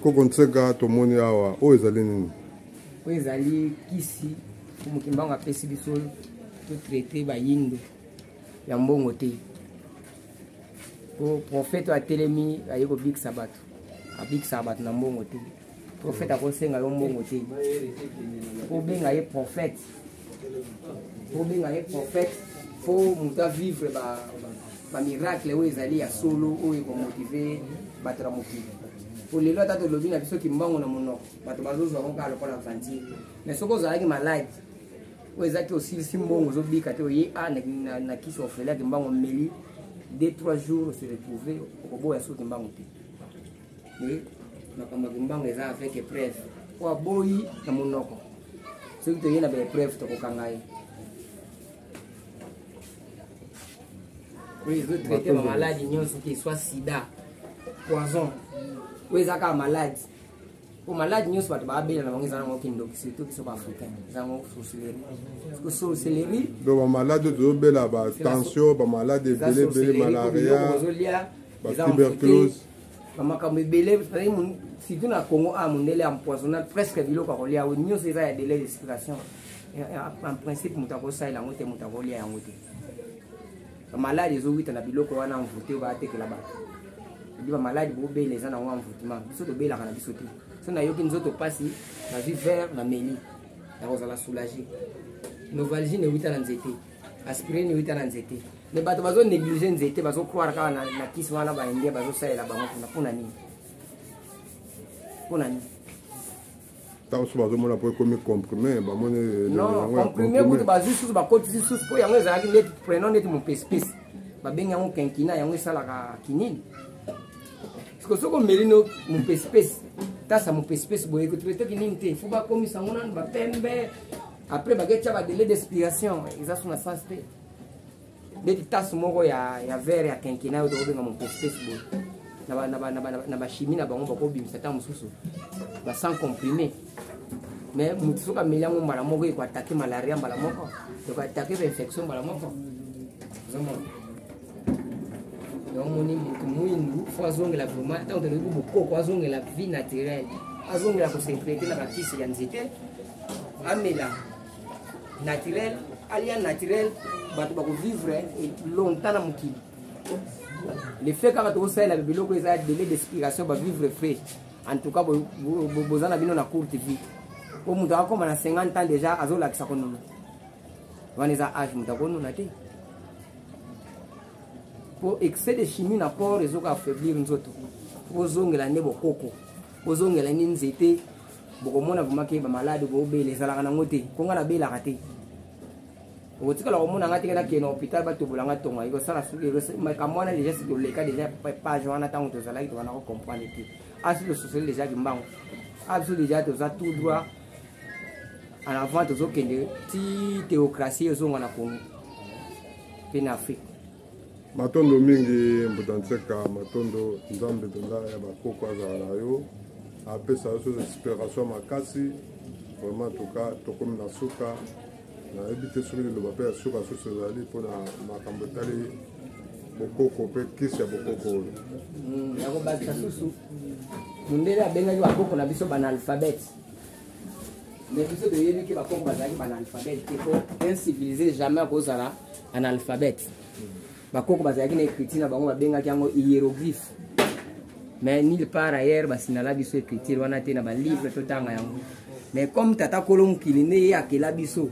Koko Nseka, tomoni awa oyo ezali nini? Oyo ezali kisi Mokimbangu apesi biso totraite bayindo ya mbongo te, po prophète oyo atelemi aye kobikisa bato, abikisaka bato na mbongo te. Prophète akosenga yo mbongo te, obenga ye prophète, obenga ye prophète po moto avivre bamiracle oyo ezali ya solo, oyo ekomotive bato na mokili. Po lelo ata tolobi na biso Kimbangu na monoko, bato bazozwa yango kaka lokola aventure. Mais soki ozalaki malade oyo ezaki osilisi mbongo, ozobika te, oye a na kisi ofele ya Kimbangu, omeli 2 3 jours, ose retrouve, okoboya soki Kimbangu te. Mais makambo ya Kimbangu eza avec épreuve. Oyo aboyi na monoko, soki toye na baépreuve, tokokanga ye. Oyo ezotraite bamaladi nyonso, ke soit sida, poison, oyo eza kaka maladi. Po maladi nyonso bato baabela na bango eza nango kindoki, surtout biso baafricain, eza yango sorcellerie. Parce que sorcellerie, donc bamaladi oyo tozobela, batension, bamaladi ebele ebele, malaria, ozolia batuberculose, bamakambo ebele, surtout na Congo a mondele empoisonna presque biloko ya kolia oyo nyonso eza ya délai d'expiration. En principe moto akosalela yango te, moto akolia yango te. Bamaladi ezowita na biloko wana envoûte oyo baatekela bato. Ebi bamaladi bobela eza nango envoûtement. Biso tobelaka na biso te. So nayoki nzoto mpasi, nazwi verre na meli, nakozala soulagé. Novalgine ewita na nzete, aspirine ewita na nzete, mais bato bazo néglige nzete, bazocroire kaka na kisi wana baindien bazosalela bango kuna. Mpona nini? Mpona nini? Ntango mosusu bazomona mpo ekomi comprime, bamoni. Non, comprime kutu bazwi susu, bakotisi susu, mpo yango ezalaki neti prenom, neti mopesipesi, babengi yango kenkina, yango esalaka kinini. Siko soki omeli no mopesipesi, tasa mopesipesi boye, ekotraite kinini te. Fo bakomisa yango nanu bapembe, après baketya badélai d'expiration, eza so na sens te. Neti tasse moko ya verre ya kenkina oyo tokobenga mopesipesi boye, na bachimie na bango bakobimisa ntango mosusu ba sans comprimé. Mais motu soki ameli yango mbala moko, ekoatake malaria mbala moko, ekoatake bainfection mbala moko. Ozomona, donc moni motu mwindu fo azongela vraiment, ntango tolobi bokoko, azongela vie naturelle, azongela kosetraite na bakisi ya nzete, amela naturel, alia naturel, bato bakovivre longtemps na mokili. Le fait kaka tokosalela biloko eza délai d'expiration, bavivre frais, en tout cas boza na bino na courte vie. Po moto akokoma na 50 ans déjà azolakisa konuna, wana eza age moto akonuna te. Po excès de chimie na corps ezoka affaiblir nzoto. Bozongela nde bokoko, bozongela nde nzete, bokomona vraiment ke bamaladi bobela ezalaka nango te. Konga nabelaka te, okotikala komona nga teke nakende na hôpital batobola nga tonga ekosala makambo wana. Déjà si toleka déjà page wana, ntango tozalaki tobanda kocomprendre te. Asi tososoli déjà Kimbangu, a biso déjà toza tout droit en avant, tozokende ti théocratie ezonga na Congo mpe na Afrique. Matondo mingi, Mbuta Nseka, matondo. Nzambe mpenza ya bakoko azala na yo, apesa yo soso inspiration makasi vraiment. Tuka tokomi na suka, nayebi te soki liloba mpe ya suka susu ezali mpona makambo etali bokoko mpe kisi ya bokoko oyo. Nakobakisa susu, mondele abengaki bakoko na biso banaalphabète, mais biso toyebi ke bakoko bazalaki banaalphabète te, po un civilisé jamais akozala analphabète. Bakoko bazalaki na écriture na bango, babengaki yango hiéroglyphe, mais nulle part ailleurs basinala biso écriture wana te na balivre totanga yango. Mais comme tata kolo mokili nde ye akela biso,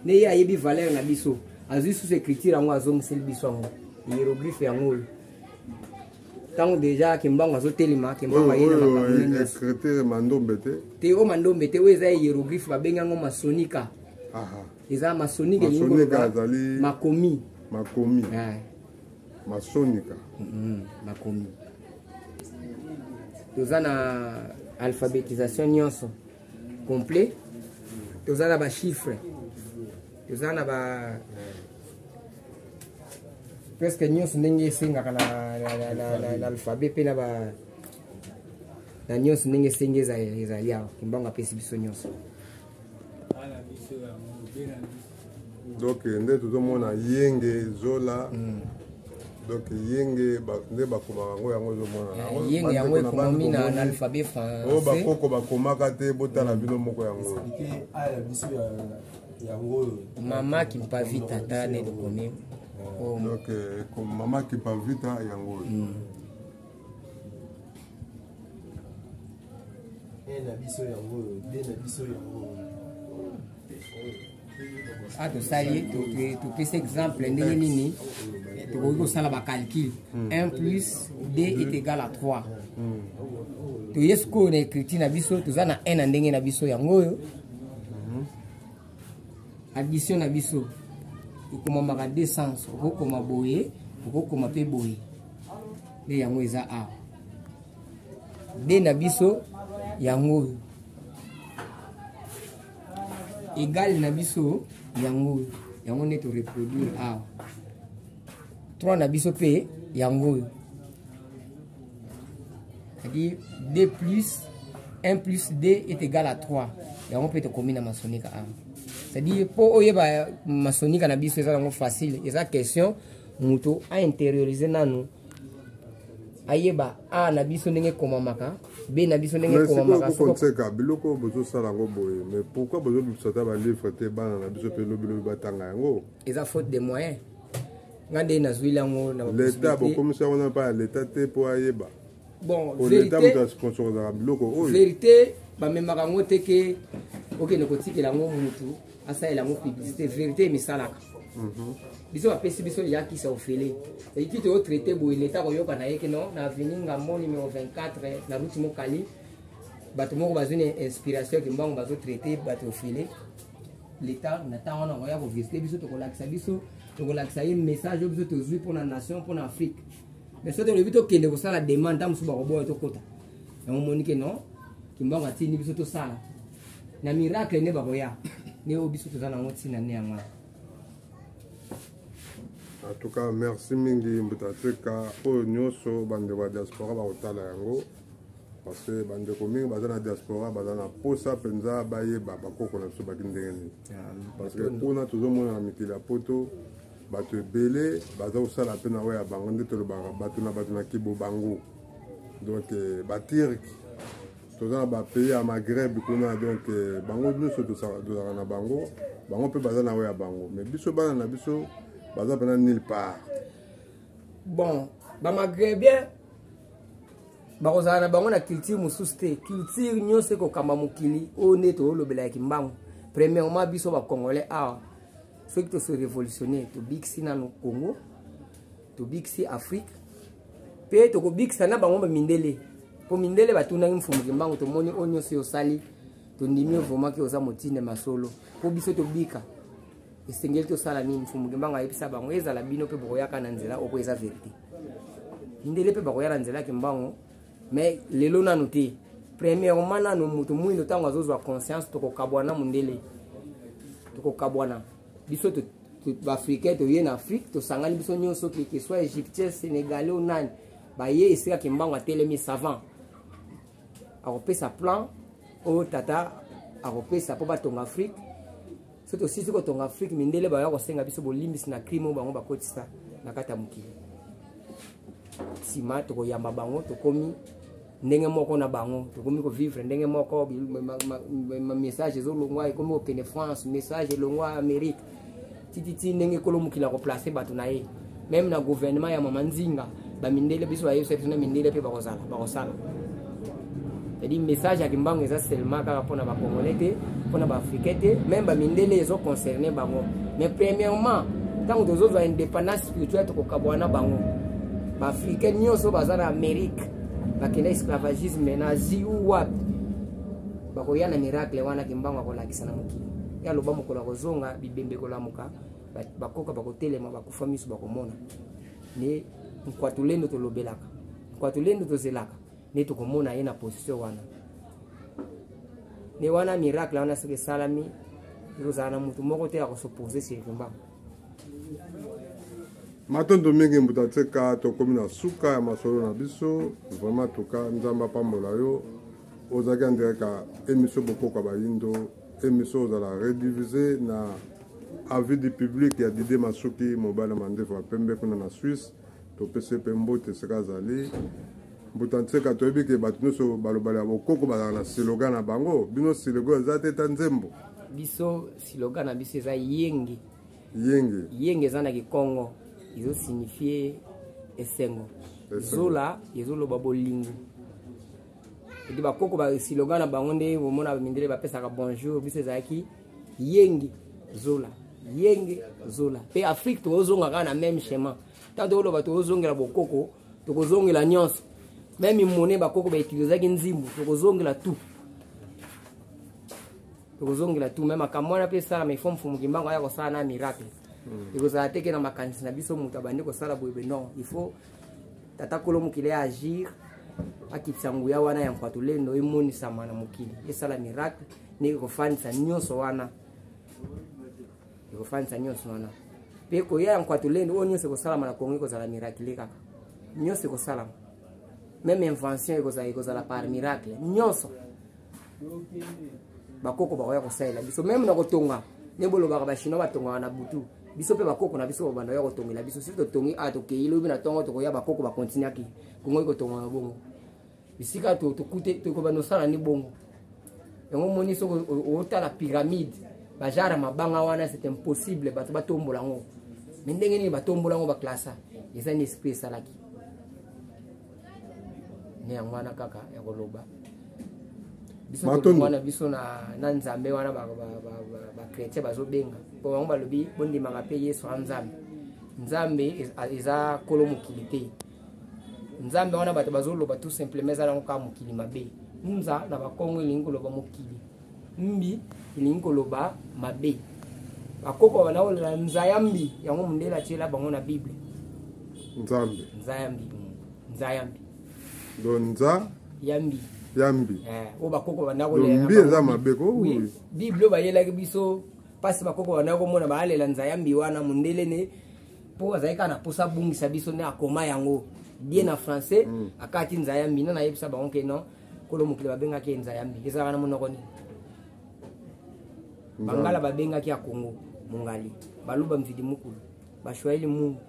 nde ye ayebi valeur na biso, azwi susu écriture yango, azongiseli biso yango, hiéroglyphe yango oyo. Ntango déjà Kimbangu azotelema, Kimbangu aye na makambo. Écriture mandombe te? Te, oyo mandombe te, oyo eza hiéroglyphe, babengi yango masonika. Eza masonika, elingi koloba makomi. Makomi, masonika. Makomi. Toza na alphabétisation nyonso complet, toza na bachiffre, toza na ba presque nyonso ndenge esengaka na alphabet mpe na ba na nyonso ndenge esengi ezali awa. Kimbangu apesi biso nyonso. Donc nde tozomona yenge zola. Donc yenge nde bakomaka yango, yango ezomonana. Eh, yenge yango ekomami na alphabet français. Oyo bakoko bakomaka te, botala bino moko yango. Mama Kimpavita, tala nde tokomi. Donc eh, mama Kimpavita yango oyo. Na biso yango oyo, d na biso yango oyo. A tosali, topesi exemple ndenge nini tokoki kosala bacalcul. 1 plus 2 est égal à 3. Toye sikoyo na écriture na biso, toza na 1 na ndenge na biso yango oyo. Addition na biso ekomamaka deux sens: okokoma boye, okokoma mpe boye. Nde yango eza awa, d na biso yango oyo, égal na biso yango oyo, yango nde toreproduire awa. 3 na biso mpe yango oyo, c'est-à-dire 2 plus 1 plus 2 est égal à 3. Yango mpe tokomi na masonika awa. C'est-à-dire mpo oyeba masonika na biso eza yango facile, eza question moto aintériorise nanu, ayeba a na biso ndenge ekomamaka, b na biso ndenge ekomamaka. Konseka biloko oyo bozosala yango boye, mais pourquoi bozobimisa ata balivre te, bana na biso mpe lobilobi batanga yango? Eza faute de moyen. Nga nde nazwili yango na leta, bokomisa yango na mpa ya leta te mpo ayeba. Bon, leta moto asponsorizaka biloko oyo. Vérité, bamemaka yango te ke okende kotikela yango mutu asalela yango publicité. Vérité, emisalaka biso, bapesi biso liyakisa ofele eki toyotraite boye. Leta koyoka na ye ke non, na avenue Ngambo numéro 24 na route Mokali, bato moko bazwi na inspiration ke mbango bazotraite bato ofele. Leta na ntango wana akoya kovisite biso, tokolakisa biso, tokolakisa ye message oyo biso tozwi mpona nation, mpona Afrique. Mais soki tolobi tokende kosala demande, ntango mosusu bakoboya tokota yango. Moni ke non, Kimbango atindi biso tosala na miracle nde bakoya, nde oyo biso toza nango ntina nde yango. En tout cas, merci mingi mbuta Tika. Oyo nyonso bandeko ya diaspora bakotala yango, parce que bandeko mingi baza na diaspora, baza na posa mpenza bayeba bakoko na biso baki ndenge nini, parce que kuna tozomona na mikili ya Poto bato ebele baza kosala mpe na oyo ya bango. Nde tolobaka bato na bato na kibo bango. Donc baturke, toza na bapays ya Maghreb kuna, donc bango nyonso tozalaka na bango, bango mpe baza na oyo ya bango, mais biso bana na biso baza mpena nulle part. Bon, bamaghrébien bakozala na bango na culture mosusu te. Culture nyonso ekokamba mokili oyo nde toolobelaki mbangu. Premièrement, biso bacongolais awa, soki tose révolutionne, tobikisi nano Congo, tobikisi Afrique, mpe tokobikisa na bango bamindele. Mpo mindele batunaki Mfumu Kimbangu: tomoni oyo nyonso osali, tondimi vraiment ke oza motinde masolo. Mpo biso tobika, esengeli tosala nini? Mfumu Kimbangu ayebisa bango: ezala bino mpe bokoyaka na nzela oko eza vérité. Mindele mpe bakoya na nzela ya Kimbangu, mais lelo nanu te. Premièrement nanu moto mwindo ntango azozwa conscience, tokokabwana mondele, tokokabwana biso baafricain. Toye na Afrique, tosangani biso nyonso, que soit égyptien, sénégalais o nani, baye esika Kimbangu atelemi savant, akopesa plan oyo tata akopesa mpo batonga Afrique. So tosisi kotonga Afrique, mindele baya kosenga biso bolimbisi na crime oyo bango bakotisa na kati ya mokili. Nsima tokoyamba bango, tokomi ndenge moko na bango, tokomi kovivre ndenge moko. Message ezolongwa, ekomi kokende France, message elongwa Amérique, tititi ndenge ekolo mokili akoplace bato na ye, même na gouvernement ya mama Nzinga. Bamindele biso bayebisa biso na mindele mpe bakozala bakosala. C'est-à-dire message ya Kimbangu eza seulement kaka mpona bacongolais te, mpona baafricain te, même bamindele ezoconcerne bango. Mais premièrement, ntango tozozwa indépendance spirituelle, tokokabwana na bango. Baafricain nyonso baza na Amérique, bakenda esclavagisme na Asie ou wapi, bakoya na miracle wana Kimbangu akolakisa na mokili. Ye aloba mokolo akozonga, bibembe kolamuka, bakoka bakotelema, bakufa miso bakomona. Nde nkwatulendo tolobelaka, nkwatulendo tozelaka, nde tokomona ye na position wana. Nde wana miracle wana soki esalami, ekozala na motu moko te akosopose sur Kimbangu. Matondo mingi mbuta Tika. Tokomi na suka ya masolo na biso. Vraiment tuka Nzambe apambola yo. Ozalaki en direct ya émission Bokoko ya Bayindo, émission ozala rediffusé na Avis du public ya Dide Masuki, mobali ya mandefu ya pembe kuna na Suisse. Topesi ye mpe mbote esika azali. Mbuta Nseka, toyebi ke bato nyonso balobala ya bokoko bazalaka na siloga na bango. Bino siloga eza te ta nzembo? Biso siloga na biso eza yenge. Yenge. Yenge eza na kikongo, ezo signifie esengo. Zola ezoloba bolingo. Edi bakoko ba siloga na bango nde omona mindele bapesaka bonjour, biso ezalaki yenge zola, yenge zola. Pe Afrique tozonga kaka na même schéma. Tant toloba tozongela bokoko, tokozongela nyonso. Même monnaie bakoko ba utilisaki nzimbu, tokozongela tout. Tokozongela tout, même makambo wana pe esalama, il faut Mfumu Kimbangu aya kosala na miracle. Ekozala te ke na makanisi na biso moto abandi kosala boye, boye, non, il faut Tata Kolo mokili ya agir, akitisa nguya wana ya Nkwatulendo emonisama na mokili, esala miracle ndenge ekofandisa nyonso wana, ekofandisa nyonso wana. Pe koya ya Nkwatulendo oyo nyonso ekosalama na Congo ekozala miracle kaka, nyonso ekosalama, même invention ekozala par miracle, nyonso bakoko bakoya kosalela biso, même na kotonga nde bolobaka ba chinois batongaka na butu, biso mpe bakoko na biso babanda ya kotongela biso. Soki totongi a tokei lobi na ntongo tokoya bakoko bakontinuaki Kongo ekotonga na bongo bisika tokute tokobanda kosala ni bongo. Yango omoni soki otala pyramide bajara mabanga wana, c'est impossible bato batombola yango. Mais ndenge nini batombola yango baklasa, eza ni esprit esalaki ne yango wana kaka ya koloba. Biso tolongwana biso na Nzambe wana ba chrétien bazobenga po bango balobi bondimaka mpe Yesu a Nzambe. Nzambe eza kolo mokili te. Nzambe wana bato bazoloba tout simplement eza nango kaka mokili mabe. Nza na bakongo elingi koloba mokili, mbi elingi koloba mabe. Bakoko bana kolela nza ya mbi, yango mondele atiela bango na Bible. Nzambe. Nza ya mbi. Nza ya mbi. Donc nza ya mbi. Ya mbi. Oyo bakoko banda kolela. Mbi eza mabe ko. Oui. Bible oyo bayelaki biso pasi bakoko banda komona balela nza ya mbi wana, mondele ne po azalaki kaka na posa abungisa biso nde akoma yango bien na français. Akati nza ya mbi na nayebisa bango ke non, kolo mokili babengaki ye nza ya mbi, ezalaka na monoko nini? Bangala babengaki ya Kongo mongali, baluba mvidi mukulu, bashwahili mungu,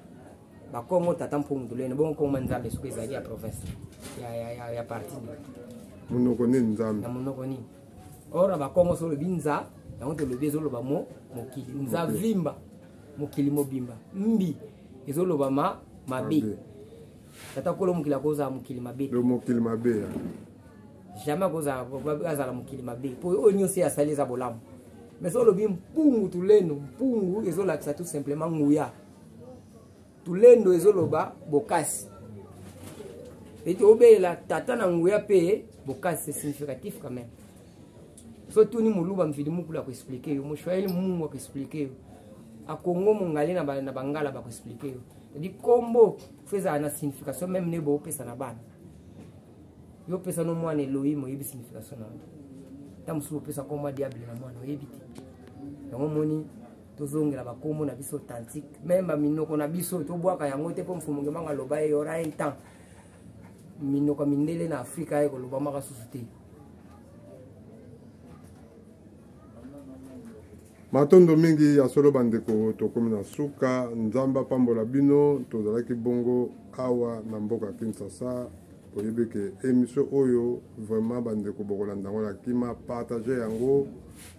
bakongo tata mpungu tulene, bongo kongo nzambe soki ezalaki ya province ya parti monoko nini nzambe? Na monoko nini? Or na bakongo so olobi nza, yango tolobi ezoloba mo mokili nza vimba mokili mobimba, mbi ezoloba ma mabe. Tata kolo mokili akozala mokili mabe. Mokili mabe jamais akozala azala mokili mabe, po oyo nyonso ye asali eza bolamu. Mais so olobi mpungu tulendo, mpungu ezolakisa tout simplement nguya, tulendo ezoloba bokasi, ete obelela tata na nguya mpe bokasi, c'est significatif quand même. So tuni moluba mvidi mukulu akoexplike yo, moshwahili mungu akoexplike yo, akongo mongali na bangala bakoexplike yo. C'est-à-dire kombo fo ezala na signification, même ne boopesa na bana. Yo pesa no mwana Elohim, oyebi signification na yo. Ta mosusu opesa kombo ya diable na mwana, oyebi te. Yango omoni tozongela bakombo na biso authentique, même baminoko na biso tobwaka yango te, mpo Mfumu Ngemanga aloba ye yora un temps minoko ya mindele na Afrika ye kolobamaka susu te. Matondo mingi ya solo bandeko, tokomi na suka. Nzambe apambola bino. Tozalaki bongo awa na mboka Kinshasa. Oyebi ke émission oyo vraiment bandeko bokolanda yango na kima, partage yango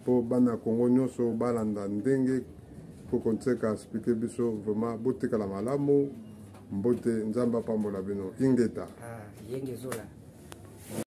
mpo bana Kongo nyonso balanda ndenge Koko Nseka explique biso. Vraiment botikala malamu, mbote, Nzambe apambola bino. Ingeta. Yenge zola.